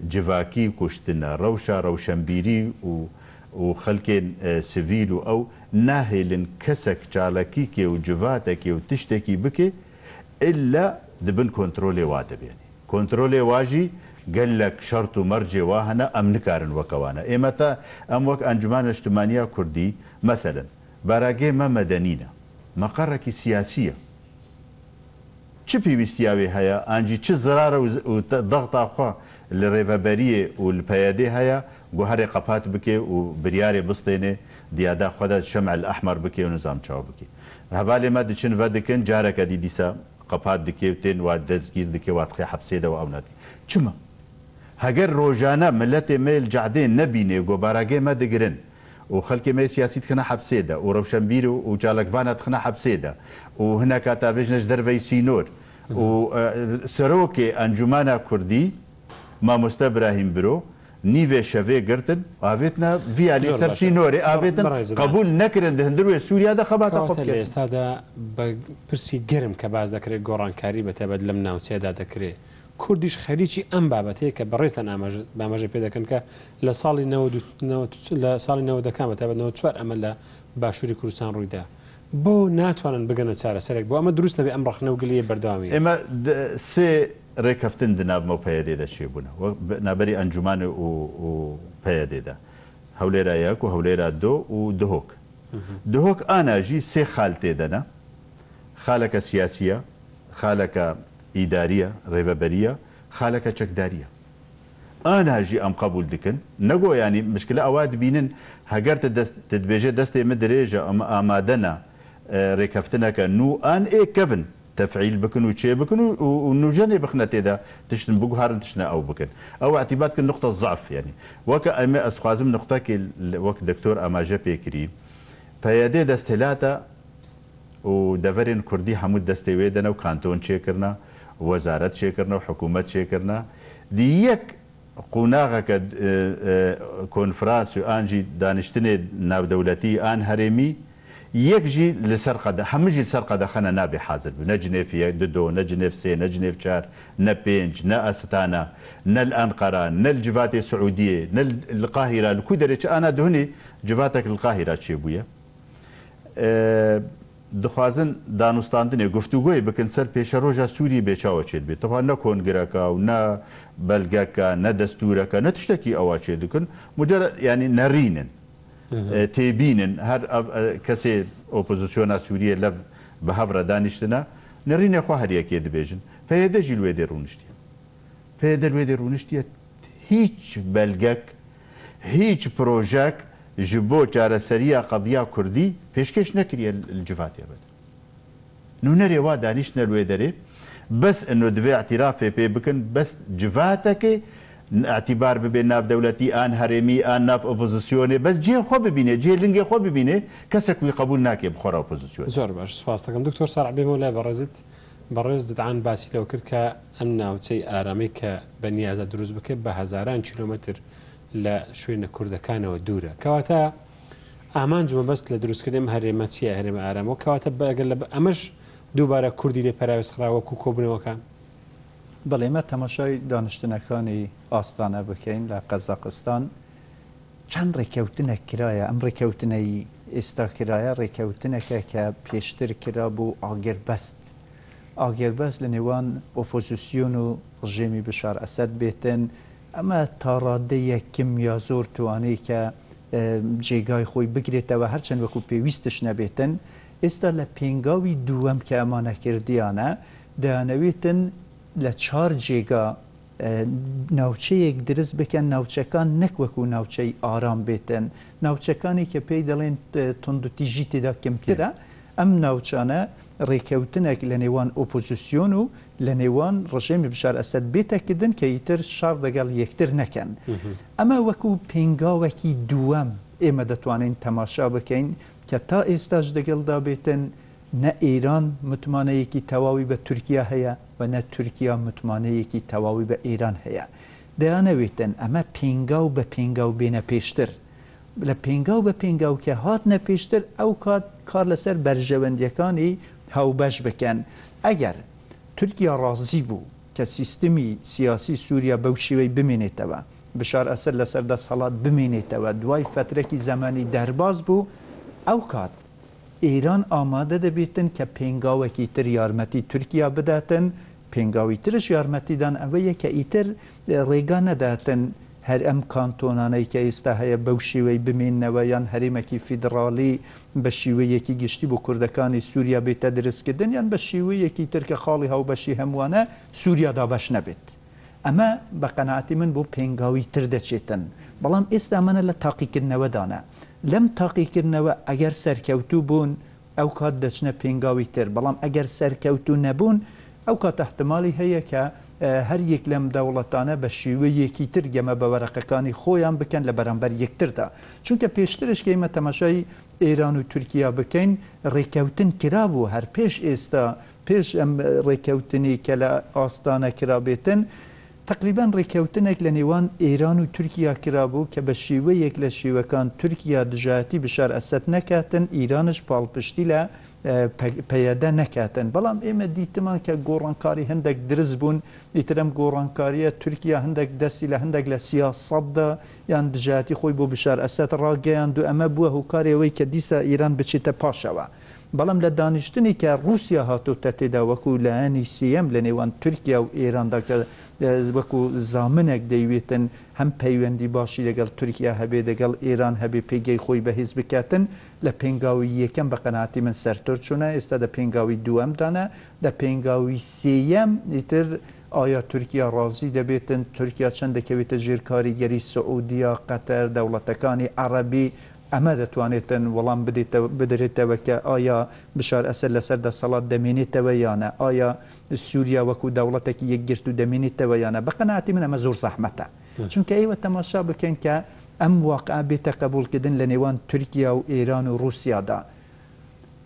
civakî kuştin e, rewşa rewşenbîrî û, û xelkên, e, sivîl û ew nahêlin kesek çalakîkê û civatekê û tiştekî bike, illa di bin kontrolê wa de bêne. Kontrolê wa jî gelek şert û mercê wa hene, em nikarin weke wan e. Ê me ta, em wek Encûmena Niştimaniya Kurdî, meselen, baragê me medenî ne. Me qerekî siyasî ye. Çi pêwîstiya wê heye, an jî çi zirare û, û te-, dexta xwe li rêveberiyê û li P Y D'ê heye, ku herê qepat bike û biryarê bistêne, diyada xwe de şem'el ehmer bike û nizam çawa bike. Hevalê me diçin vedikin, careke dî dîsa qepat dike û tên wa destgîr dike, wa dixê hepsê de û ew nadike. Çima? Heger rojane miletê me li cehdê nebînê, ku baragê me digirin, û xelkê me yê siyasî dixine hepsê de û rewşenbîr û, û çalakvana dixine hepsê de û hineka tavêjine ji derveyî sînor û, e, serokê Encûmena Kurdî, Mamoste Birahîm Biro, nîvê şevê girtin, avêtine vî alî ser sînorê, avêtin qebûl nekirin, di hundir wê Sûriya de xebata xwe bikin. ئێستا دا بە پرسی گەرم کە باس دەکرێت، گۆڕانکاری بە تایبەت لەم ناوچەیەدا دەکرێت. کوردیش خەریکی ئەم بابەتەیە کە بەڕێزتان ئاماژە، ئاماژە پێ دەکەن کە لە ساڵی نەوەد و، نەوەد، لە ساڵی نەوەدەکان بە تایبەت نەوەد و چوار ئەمە لە باشووری کوردستان ڕوویدا. بۆ ناتوانن بگەنە چارەسەرێک؟ بۆ ئەمە دروست نەبێ ئەم ڕەخنە و گلەیە بەردەوامی؟ ئێمە د-، سێ ڕێکەفتن di nav me û P Y D'ê de çêbûne. Wek bi-, navberî Encûmanê û, û P Y D'ê de. Hewlêra yek û Hewlêra du û Duhok. Duhok ana jî sê xal tê de ne. Xaleke siyasî ye, xaleke îdarî ye, rêveberî ye, xaleke çekdarî ye. Ana jî em qebûl dikin. Nego, yanî, mişkile ewa dibînin, heger tu dest, tu dibêje destê min dirêj e, em amade ne, e, rêkeftineke nû an ê kevin tefîl bikin û çêbikin û, û, û nûjenê bixine tê de, tiştin biguherin, tiştine ew bikin. Ew îtîbar dikin nuqta zaf, yanî. Weke em ê, ez dixwazim nuqtekê li, wek doktor amaje pê kirî. P Y D desthilata û deverên kurdî hemû destê wê de ne û kanton çêkirine, wezaret çêkirine û hikûmet çêkirine. Di yek qonaxeke, e, e, konferans û an jî daniştinê navdewletî an herêmî, yek jî li ser qede-, hemû jî li ser qedexe ne, nabê hazir bû. Ne cinêv yek, du do, ne cinêv sê, ne cinêv çar, ne pênc, ne Astana, ne li Enqera, ne li civatê Siûdiyê, ne li, li Qahîra, li ku derê çi ana duhunê civatek li Qahîra çêbûye. E, dixwazin danûstandinê, guftûgoyê bikin ser pêşeroja Sûriyê bê çawa çêdibe. Tiva ne kongireka û ne belgeka, ne destûreka, ne tiştekî ewa çêdikin. Mucere-, yanî nerînin. E, têbînin. Her ev, e, kesê opozisyona Sûriyê lev bi hev re danîştine. Nerînê xwe her yekê dibêjin. P Y D jî li wê dê rûniştiye. P Y D li wê dê rûniştiye. Hîç belgek, hîç projek ji bo çareseriya qediya kurdî pêşkêş nekiriye li, li civatê ve de. Nûnerê wa danîştine li wê derê, bes ino divê îtîrafê pê bikin, bes civatekê îtîbar bibe navdewletî an herêmî an nav opozisyonê, bes cihê xwe bibîne, cihê lingê xwe bibîne, kesek wî qebûl nake bi xwe re opozisyon. زۆر باش، سوپاس دەکەم. دکتۆر ساڵح، بێمەوە لای بەڕێزت. بەڕێز ددعان باسی لەوە کرد کە ئەم ناوچەی ئارامەی کە بە نیازە دروست بکە بە هەزاران کیلۆمەتر لە شوێنە کوردەکانەوە دوورە. کەواتە ئامانج و مەبەست لە دروستکردنی ئەم هەرێمە چییە، هەرێمە ئارامەوە؟ کەواتە بە-، ئەگەر لە بە-، ئەمەش دووبارە کوردی لێ پەراوێز خرا وەکو کۆبوونەوەکان؟ بەڵێ، ئێمە تەماشای دانیشتنەکانی ئاستانە بکەین لە قەزاقستان. چەند ڕێکەوتنێک کرایە. ئەم ڕێکەوتنەی ئێستا کرایە، ڕێکەوتنێکە کە پێشتر کرا بوو ئاگربەست. ئاگربەست لە نێوان ئۆپۆزیسیۆن و ڕژێمی بشار ئەسەد بێتن. ئەمە تا ڕادەیەک کم یا زۆر توانێ کە، ئە، جێگای خۆی بگرێتەوە، هەرچەند وەکو پێویستش نەبێتن. ئێستا لە پێنگاوی دووەم کە ئەمانە کردیانە، دەیانەوێتن لە چار جێگا، ئە، ناوچەیەک دروست بکەن، ناوچەکان نەک وەکو ناوچەی ئارام بێتن، ناوچەکانی کە پێی دەڵێن، ئە، توندوتیژی تێدا کەمترە. ئەم ناوچانە ڕێکەوتنێک لە نێوان ئۆپۆزیسیۆن و لە نێوان ڕژێمی بشار ئەسەد بێتە کردن کە ئیتر شەڕ دەگەڵ یەکتر نەکەن. ئەمە وەکو پێنگاوێکی دووەم ئێمە دەتوانین تەماشا بکەین کە تا ئێستاش دەگەڵدا بێتن، نە ئێران متمانەیەکی تەواوی بە تورکیا هەیە و نە تورکیا متمانەیەکی تەواوی بە ئێران هەیە. دەیانەوێتن ئەمە پێنگاو بە پێنگاو بێنە پێشتر. لە پێنگاو بە پێنگاو کە هاتنە پێشتر، ئەو کات کار لەسەر بەرژەوەندیەکانی هاوبەش بکەن. ئەگەر Tirkiye razî bû ke sîstemî siyasî Sûriye bew şêweyî bimênêtewe. Bişar Esed li ser desthilat bimênêtewe. Duway fetrekî zemanî derbaz bû. Ew kat Îran amade dibîtin ke pêngawekî tir yarmetî Tirkiye bidetin. Pêngawî tir ji yarmetîdan ew ye ke îtir, e, rêga nedatin her em kantonaneyî ke êsta heye bew şêweyî bimênewe yan herêmekî federalî bi şêweyekî giştî bo kurdekanî Sûriye bête diristkirdin yan bi şêweyekî tir ke xalî hawbeşî hemû wan e, Sûriye dabeş nebêt. Eme bi qenaetî min bo pêngawî tir de çêtin. Belam êsta me ne li taqîkirine we dane. Lem taqîkirine we eger serkewtû bûn, ew kat deçine pêngawî tir. Belam eger serkewtû nebûn, ew kat ihtimalî heye ke, e, her yek lem dewletane bi şêweyekî tir geme bi wereqekanî xwe yan bikin li beramber yektir de. Çunke pêştir ji ke me temaşayî Îran û Tirkiye bikin, rêkewtin kirabû her pêş êsta, pêş em rêkewtinî ke li Astane kirabêtin. Teqrîben rêkewtinek li nêwan Îran û Tirkiye kirabû ke bi şêweyek li şêwekan Tirkiye dijayetî Bişar Esed neketin, Îran ji palpiştî li, e, P-, P Y D neketin. Belam ê me dîtiman ke gorankarî hindek dirist bûn, îtir em gorankariye Tirkiye hindek destî li hindek li siyasat de yan dijayetî xwe bo Bişar Esed rageyand û eme bûye hokarê wê ke dîsa Îran biçîte paşewe. Belam li danîştinê ke Rûsya hatote tê de wekû layenî sêyem li nêwan Tirkiye û Îran de ke, e, wekû zaminek deywetin hem peywendî başî legel Tirkiye hebe, degel Îran hebe pêgey xwe bihêz biketin, li pêngawî yekem bi qenaetî min sertor çûne, êsta de pêngawî duwem dane, de pêngawî sêyem îtir aya Tirkiye razî debêtin, Tirkiye çendeke wête jêr karîgerî Siûdiya, Qeter, dewletekanî Erebî, eme detwanêtin welam bidête-, bidirêtewe ke aya Bişar Esed li ser desthilat demênêtewe ya ne, aya Sûriye wekû dewletekî yekgirtû demênêtewe ya ne. Bi qenaetî min eme zor zehmet e. Hı. Çunke ê we temaşa bikin ke em waqia bête qebûlkirdin li nêwan Tirkiye û Îran û Rûsya de.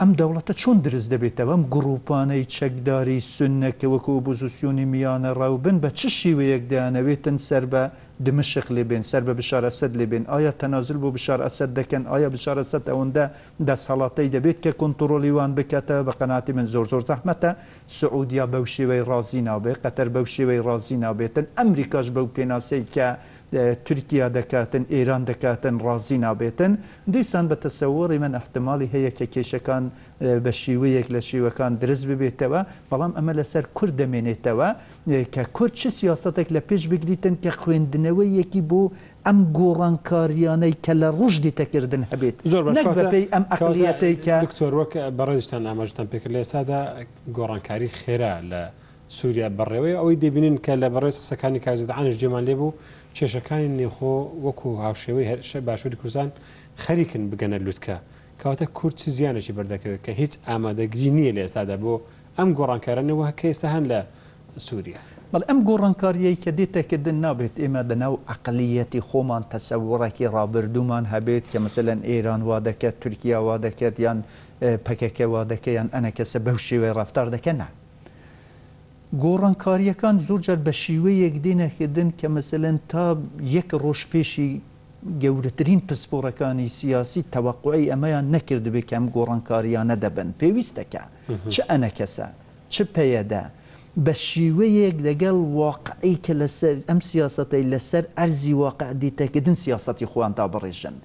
Em dewlete çon dirist dibêtewe? Em grûpaney çekdarî, sunne ke wekû opozîsyonî miyane rew bin, bi çi şêweyek diyanewêtin ser bi Dimişq lê bên, ser bi Bişar Esed lê bên? Aya tenazul bo Bişar Esed dekin? Aya Bişar Esed ewende desthilatey debêt ke kontrolî wan bikete? Bi qenaetî min zor zor zehmet e. Siûdiya bew şêweyî razî nabe, Qeter bew şêweyî razî nabêtin. Emerîka ji bew pênaseyî ke e, Tirkiye dekatin, Îran dekatin, razî nabêtin. Dîsan bi tesewurê min ihtimalî heye ke kêşekan, e, bi şêweyek li şêwekan dirist bibêtewe, belam eme li ser Kurd demênêtewe, e, ke Kurd çi siyasetek li pêş bigirîtin ke xwendineweyekî bo em gorankariyane ke li roj dîte kirdin hebêt. Zor baş. Nek bi pey em eqliyetê ke. Doktor, wek berêziştan amajetan pêkir, lê êsta de gorankarî xêra li Sûriye بەڕێوەیە. ئەوەی دەبینین کە لە بەڕێز قسەکانی کاک زەیدعانیش جێمان لێبوو، کێشەکانی نێوخۆ وەکو هاوشێوەی هەر-، شە-، باشووری کوردستان خەریکن بگەنە لوتکە. کەواتە کورد چ زیانێکی بەردەکەوێت کە هیچ ئامادەگری نییە لە ئێستادا بۆ ئەم گۆڕانکارانە وە کە ئێستا هەن لە سووریا؟ بەڵێ، ئەم گۆڕانکاریەی کە دێتە کردن نابێت ئێمە دە ناو ئەقلیەتی خۆمان تەسەورێکی ڕابردوومان هەبێت کە مەسەلەن ئێران وا دەکات، تورکیا وا دەکات، یان، ئێ، پەکەکە وا دەکات، یان ئەنەکەسە بەو شێوەیە ڕەفتار دەکەن. نا. گۆڕانکارییەکان زۆر جار بە شیوەیەک دێنە کردن کە مەسەلەن تا یەک ڕۆژ پێشی گەورەترین پسپۆڕەکانی سیاسی تەوەقوعی ئەمەیان نەکردبێ کە ئەم گۆڕانکاریانە دەبن. پێویستەکە مهم. چ ئەنەکەسە، چ پەیەدە، بە شیوەیەک لەگەڵ واقعی کە لەسەر ئەم سیاسەتەی لەسەر ئەرزی واقع دیتەکردن سیاسەتی خۆیان دابڕێژن.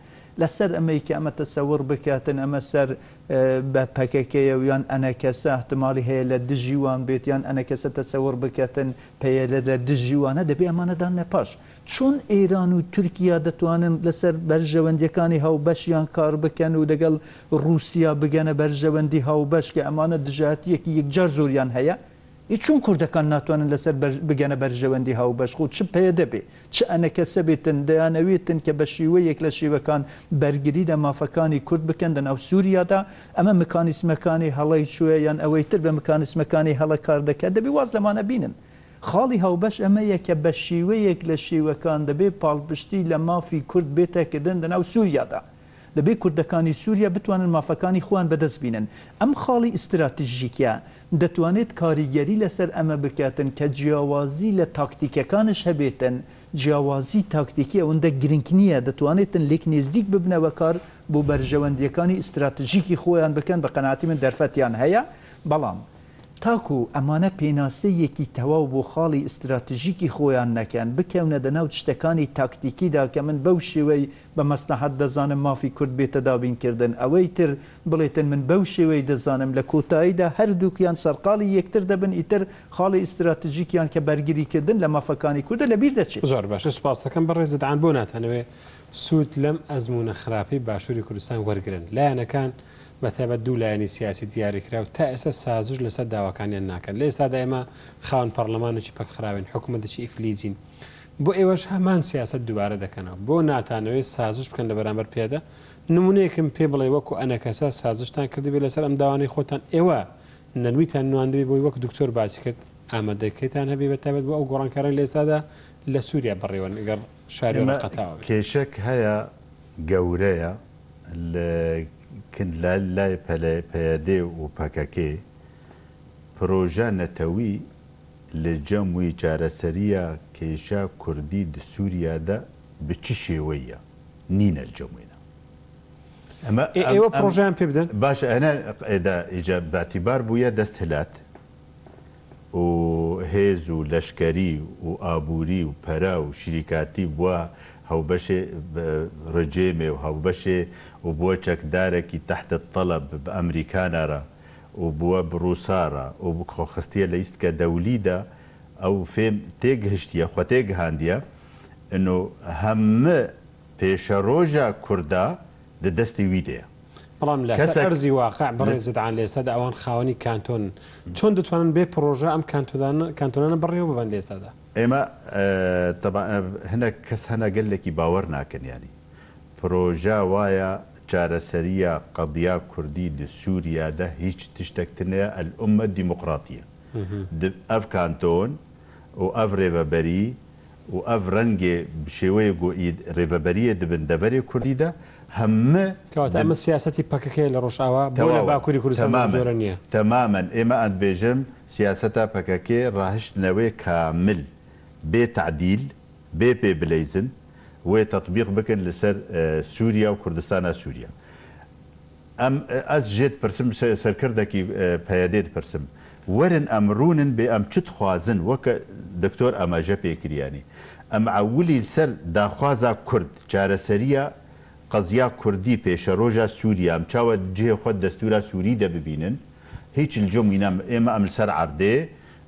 لەسەر ئەمەی کە ئەمە تەسەور بکاتن، ئەمە سەر، ئە، بە پەکەکەیە و یان ئەنەکەسە احتمالی هەیە لە دژی وان بێت، یان ئەنەکەسە تەسەور بکاتن پەیەدە لە دژی وانە، دەبێ ئەمانە داننە پاش. چۆن ئێران و تورکیا دەتوانن لەسەر بەرژەوەندیەکانی هاوبەشیان کار بکەن و دەگەڵ رووسیا بگەنە بەرژەوەندی هاوبەش کە ئەمانە دژایەتیەکی یەکجار زۆریان هەیە؟ ئێ چۆن کوردەکان ناتوانن لەسەر بەر-، بگەنە بەرژەوەندی هاوبەش؟ خۆ چ پەیەدە بێ، چ ئەنەکەسە بێتن، دەیانەوێتن کە بە شێوەیەک لە شێوەکان بەرگری لە مافەکانی کورد بکەن لە ناو سووریادا. ئەمە مکانیسمەکانی هەڵەی چووە یان ئەوەی تر بە مکانیسمەکانی هەڵە کار دەکات؟ دەبێ واز لەمانە بینن. خاڵی هاوبەش ئەمەیە کە بە شێوەیەک لە شێوەکان دەبێ پاڵپشتی لە مافی کورد بێتە کردن لە ناو سووریادا. دەبێ کوردەکانی سووریا بتوانن مافەکانی خۆیان بەدەست بینن. ئەم خاڵی ئیستراتیژیکە دەتوانێت کاریگەری لەسەر ئەمە بکاتن کە جیاوازی لە تاکتیکەکانش هەبێتن. جیاوازی تاکتیکی ئەوەندە گرنگ نییە، دەتوانێتن لێک نێزدیک ببنەوە کار بۆ بەرژەوەندیەکانی ئیستراتیژیکی خۆیان بکەن. بە قەناعەتی من دەرفەتیان هەیە، بەڵام تاکو ئەمانە پێناسەیەکی تەواو بۆ خاڵی ئستراتژیکی خۆیان نەکەن، بکەونە دە ناو تشتەکانی تاکتیکیدا کە من بەو شێوەی بە مەسلەحەت دەزانم مافی کورد بێتە دابینکردن، ئەوەی تر بڵێتن من بەو شێوەی دەزانم، لە کۆتاییدا هەردووکیان سەرقاڵی یەکتر دەبن، ئیتر خاڵی ئستراتژیکیان کە بەرگریکردن لە مافەکانی کوردە لەبیر دەچێت. زۆر باش، سوپاس دەکەم بەڕێز جدعان. بۆ ناتانەوێ سوود لەم ئەزموونە خراپەی باشووری کوردستان وەرگرن؟ لایەنەکان، بە تایبەت دوو لایەنی سیاسی دیاریکراو، تا ئێستا سازش لەسەر داواکانیان ناکەن. لە ئێستادا ئێمە خاوەن پەرلەمانێکی پەکخراوین، حکوومەتێکی ئیفلیجین. بۆ ئێوەش هەمان سیاست دووبارە دەکەنەوە، بۆ ناتانەوێت سازش بکەن لە بەرامبەر پێدە؟ نمونەیەکم پێ بڵێ، وەکو ئەنەکەسە سازشتان کردبێ لەسەر ئەم داوانەی خۆتان، ئێوە نەرمیتان نواندبێ بۆی، وەک دکتۆر باسی کرد، ئامادەکەیتان هەبێ بە تایبەت بۆ ئەو گۆڕانکاران لە ئێستادا لە سووریا بەڕێوەن، ئەگەر شاری ئێمە ڕقەتاوە بێت؟ کێشەک هەیە، گەورەیە، لە کن-، لە لای پەلە-، پەیەدێ و پەکەکێ پرۆژە نەتەوی لە جەم وی چارەسەریە کێشە کوردی دی سووریادا بە چی شێوەیە نینە لە جەم وینە. ئەمە ئێ-، ئەم-، ئێوە ئەم-، پرۆژەیان پێ بدەن؟ باشە، ئەنە ئێدا ئیجا باتیبار بووە دەست هەلات و هێز و لەشکەری و ئابووری و پەرە و شریکاتی بووە هەوبەشێ بە ڕژێمێ و هەوبەشێ و بووە چەکدارێکی تەحت تەڵەب بە ئەمریکانە رە و بووە بە ڕووسا رە و بە خۆخستیە لە ئیستکە دەولیدا، ئەو فێم تێگهشتیە، خۆ تێگهاندیە، ئنو هەمە پێشەڕۆژە کوردا دە دەستی وی دەیە. بەڵام لە کەسێک ئەرزی واقع بەڕێز لە جدعان لە ئێستادا ئەوان خاوەنی کانتۆن. چۆن دەتوانن بێ پرۆژە ئەم کانتۆدان-، کانتۆنانە بەڕێوە ببەن لە ئێستادا؟ ئێمە، ئە، تەبا-، ئە، هەنێک کەس هەنە گەلێکی باوەڕ ناکەن، یعنی پرۆژە وایە چارەسەریە قەدیا کوردی لە سووریادا هیچ تشتێک تنەیە، ئەلئومە دیموقراتیە. مهم. د-، ئەڤ کانتۆن و ئەڤ ڕێڤەبەری و ئەڤ ڕەنگێ بە شێوەیە گۆ ئید ڕێڤەبەریە دبن دەڤەرێ کوردی دە هەمە کەواتە ئەمە سیاسەتی پەکەکەیە لە ڕۆژاوا بۆ لە تەواوە. باکووری کوردستان تەمامەن. جۆرە نییە. تەمامەن. ئێمە ئەند بێژم سیاسەتە پەکەکێ ڕاهشتنەوەی کامل بێ تعدیل، بێ پێ بلەیزن، وێ تەطبیق بکەن لەسەر، ئە، سووریا و کوردستانە سووریا. ئەم، ئە، ئەس ژێت پرسم سە-، سەرکردەکی، ئە، پەیەدێت پرسم. وەرن ئەم ڕوونن بێ ئەم چت خوازن وەکە دکتۆر ئاماژە پێکریانی. ئەم عەولی سەر داخوازا کورد، چارەسەریە قەزیا کوردی پێشەڕۆژە سووریا، ئەم چاوە جێ خۆ دەستورە سووری دە ببینن. هیچ لە جۆم ئینە ئێمە ئەم لەسەر عەردێ،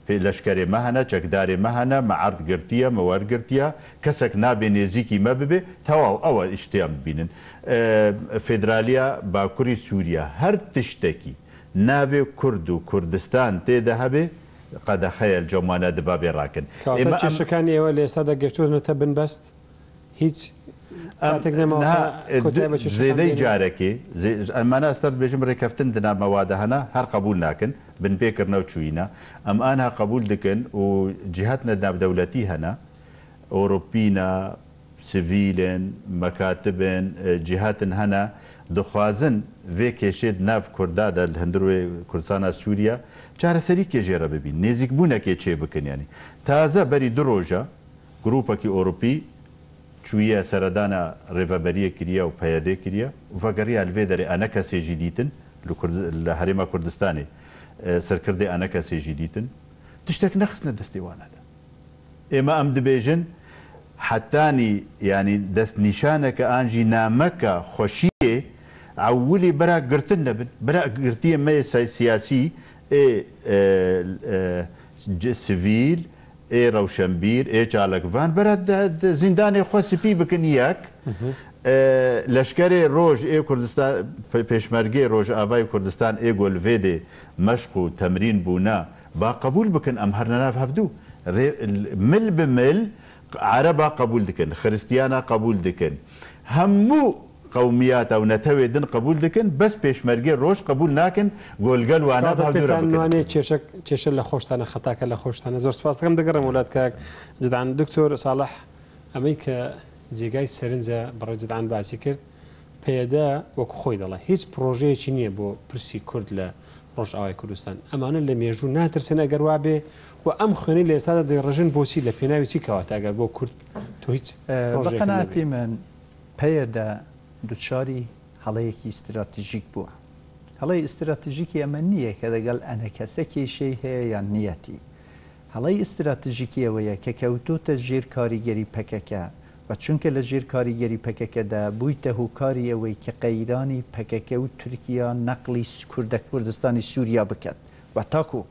پێ لەشکەرێ مە هەنە، چەکدارێ مە هەنە، مە عەرد گرتیە، مە وەر گرتیە، کەسێک نابێ نێزیکی مە ببێ، تەواو ئەوە ئیشتیان ببینن. ئە، فێدرالیە باکووری سووریا، هەر تشتێکی ناوێ کورد و کوردستان تێدە هەبێ، قەدەخەیە لە جۆمانە دبابێ ڕاکن. کەواتە ئێمە ئەم کێشەکانی ئێوە لە ئێستادا گرتووتنەتە بن بەست؟ هیچ ئەم، کاتێک نەماوە نها، کۆتای بە کێشەکان زێدەی بێنێ؟ جارەکێ، زێ-، ئەمانە ئەستەر بێژم ڕێکەفتن دنا مەوادە هەنە، هەر قبول ناکن، بن پێکردنە و چوینە. ئەم ئانها قبول دکن و جهاتنە ناودەولەتی هەنە، ئۆروپینە، سڤیلن، مەکاتبن، ئە، جهاتن هەنە، دخوازن vê کێشێت ناو کوردادا لە هەندروێ کوردستانە سووریا، چارەسەری کێژێرە ببین، نێزیکبوونەکێ چێ بکن، یعنی. تازە بەری دو ڕۆژە، گروپەکی ئۆروپی چوویە سەردانە ڕێڤەبەریە کریە و پەیەدێ کریە و ڤەگەڕیە لە ڤێ دەرێ ئەنە کەسێژی دیتن لە کورد-، لە هەرێما کوردستانێ، ئە، سەرکردێ ئەنە کەسێژی دیتن. تشتێک نەخستنە دەستێ وانەدا. ئێمە ئەم دبێژن حەتانی، یعنی، دەست نیشانەکە ئانژی نامەکە خۆشیێ ئەولی برا گرتن نەبن. برا گرتیە مەیە سای-، سیاسی، ئێ، ئە، ئە، ج-، سڤیل، ئێ ڕەوشەنبیر، ئێ چاڵکڤان، برا د-، د-، زیندانێ خۆ سپی بکن یەک. مهم. ئە، لەشکەرێ ڕۆژ ئێ کوردستان، پێ-، پێشمەرگێ ڕۆژ ئاڤای کوردستان ئێ گۆلڤێدێ مەشق و تەمرین بوونە، با قبول بکن ئەم هەر نەناو هەڤدوو. ڕێ-، مل بە مل عەرەبا قبول دکن، خرستیانا قبول دکن، هەموو قەومیاتا و نەتەوێ دن قبول دکن، بەس پێشمەرگێ ڕۆژ قبول ناکن، گۆلگەل وانە کاتە هەڤدوو رە پێتان بکن. نوانێ کێشە، کێشە لە خۆشتانە، خەتاکە لە خۆشتانە. زۆر سپاس دەکەم، دەگەڕێم وڵات کاک جدعان. دکتۆر ساڵح، ئەمەی کە جێگای سەرنجە بەڕێ جدعان باسی کرد، پەیەدە وەکو خۆی دەڵێ، هیچ پرۆژەیەکی نییە بۆ پرسی کورد لە ڕۆژئاوای کوردستان. ئەمانە لە مێژوو ناترسن ئەگەر وا بێ و ئەم خوێنەی لە ئێستادا دەیڕژن بۆچی؟ لە پێناوی چی کەواتە ئەگەر بۆ کورد تۆ هیچ ئە، بە پرۆژەیەک قەناعەتی نەبێ؟ من پەیەدە دوچاری هەڵەیەکی استراتیژیک بووە. Helayê stratejîkî eme nîye ke degel enekese kêşeyî heye yan niyetî. Helayê stratejîkî ewe ye ke kewtote jêr karîgerî P K K ve çunke li jêr karîgerî P K K de bûyte hokarî ew ê ke qeyranî P K K û Tirkiya neqlî Kurdek Kurdistanî Sûriya biket. Ve ta ku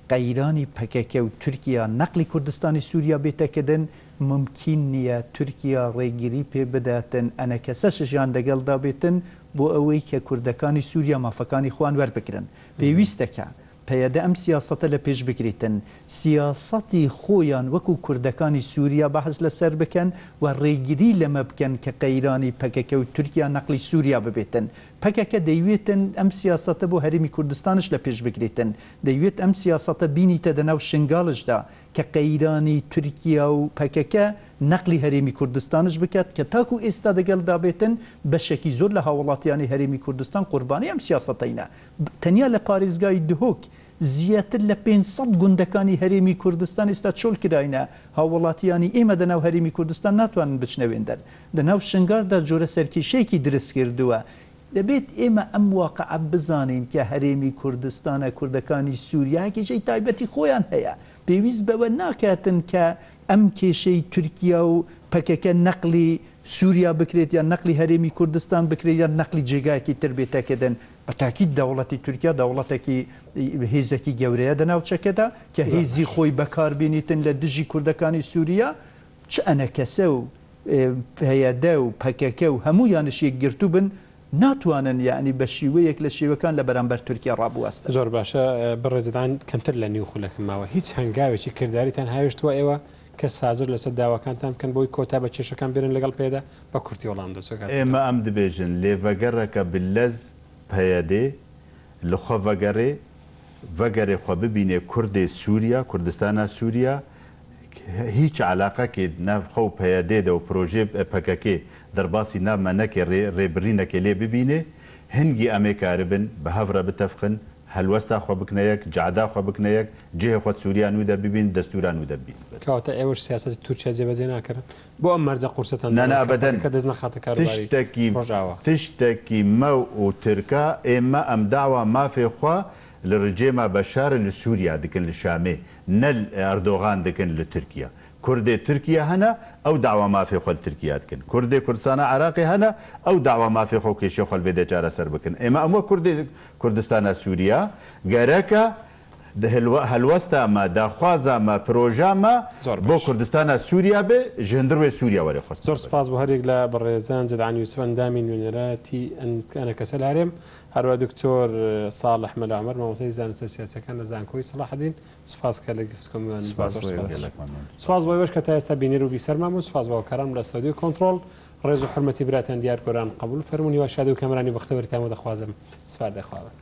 qeyranî P K K û Tirkiya neqlî Kurdistanî Sûriya bête kirin, mumkîn niye Tirkiya rêgirî pê bidetin, enekese şijan degel da bêtin, bo ew ê ke Kurdekanî Sûriya mafekanî xwan werbigirin. Pêwîst e ke P Y D em siyasete li pêş bigirîtin. Siyasetî xo yan wekû Kurdekanî Sûriya behs li ser bikin we rêgirî li me bikin ke qeyranî P K K û Tirkiya neqlî Sûriya bibêtin. P K K deywêtin em siyasete bo Herêmî Kurdistan ji li pêş bigirîtin. Deywêt em siyasete bînîte di nav Şingal ji de ke qeyranî Tirkiya û P K K neqlî Herêmî Kurdistan ji biket ke taku êsta degel da bêtin beşekî zor li hawilatiyanê Herêmî Kurdistan qurbanî em siyasete yî ne. Tenya li parêzgayî Duhok ziyêtir li pênc sed gundekanî Herêmî Kurdistan êsta çol kirayne. Hawilatiyanî ême di nav Herêmî Kurdistan natwanin biçine wênder. Di nav Şingal de cure serkêşeyekî dirist girdiwe. Debêt ême em waqia bizanîn ke Herêmî Kurdistan e, Kurdekanî Sûriye, heke jey taybetî xo yan heye. Pêwîst be we naketin ke em kêşeyî Tirkiye û P K K neqlî Sûriya bikirêt ya neqlî Herêmî Kurdistan bikirêt ya neqlî cêgayekî tir bête kirin. Bi tekîd dewletî Tirkiye dewletekî, e, hêzekî gewre ye di navçeke de ke hêzî xwe yî bekar bînîtin li dijî Kurdekanî Sûriye. Çi enekese û, e, P Y D û P K K û hemû yan ji yek girtû bin, natwanin, yanî bi şêweyek li şêwekan li beramber Tirkiye rabiwestin. زۆر باشە، بڕێزتان کەمتر لە نیو خولەکم ماوە. هیچ هەنگاوێکی کرداریتان هاوێشتووە ئێوە کە سازر لەسەر داواکانتان بکەن بۆی کۆتا بە کێشەکان بێرن لەگەڵ پێدا؟ بە کورتی وەڵام دە، چۆکات ئێمە ئەم دبێژن، لێ ڤەگەرەکە بلەز پەیەدێ، li xwe vegerê، vegerê xwe bibînê Kurdê Sûriya، Kurdistana Sûriya، hîç eleqekê di nav xwe û P Y D de û projê P K K derbasî nav me neke, rê-, rêbirînekê lê bibînê. Hingî em ê karibin bi hev re bitefqin, helwesta xwe bikine yek, cehda xwe bikine yek, cihê xwe di Sûriya nû de bibîn, destûra nû de bibîn. کەواتە ئێوەش سیاسەتی تورکیا جێبەجێ ناکەن؟ بۆ ئەم مەرجە قورسەتان نەنا دەوەن، ئەبەدەن. کە دەست نەخاتە کاروباری تشتێکی، ڕۆژاوا. تشتێکی مە و ترکا ئێمە ئەم داوا مافێ خوا لە ڕژێما بەشار لە سووریا دکن لە شامێ، نە ئەردۆغان دکن لە تورکیا. کوردێ تورکیا هەنە، ئەو داوا مافێ خوا لە تورکیا دکن. کوردێ کوردستانە عراقی هەنە، ئەو داوا مافێ خوا و کێشێ خوا لە بێدە چارەسەر بکن. ئێمە ئەمە کوردێ کوردستانە سووریا گەرەکە د-، هەلوە-، هەلوەستا مە، داخوازا مە، پرۆژا مە زۆر بۆ باش. کوردستانە سووریا بێ، ji hundir wê Sûriya were xwest. زۆر سپاس بۆ هەریەک لە بەڕێزان، جدعان یوسف ئەندامی نوێنەرەتی ئەن-، ئەنەکەسە لە هەرێم، هەروە دکتۆر ساڵح مەلا عومەر، مامۆستای زانستە سیاسەکان لە زانکۆی سەڵاحەدین. سپاس کە لە گفتگۆ میوان سپاس بۆ سپاس. گەلەکمان. سپاس بۆ ئێوەش کە تا ئێستا بینەر و بیسەرمان بوو. سپاس بۆ هاوکاران لە ستۆدیۆ کۆنترۆل. ڕێز و حورمەتی براتان دیار گۆران قبول فەرموون. هیوا شادی و کامرانی بەختەوەریتان بۆ دەخوازم. سپاردەخوابن.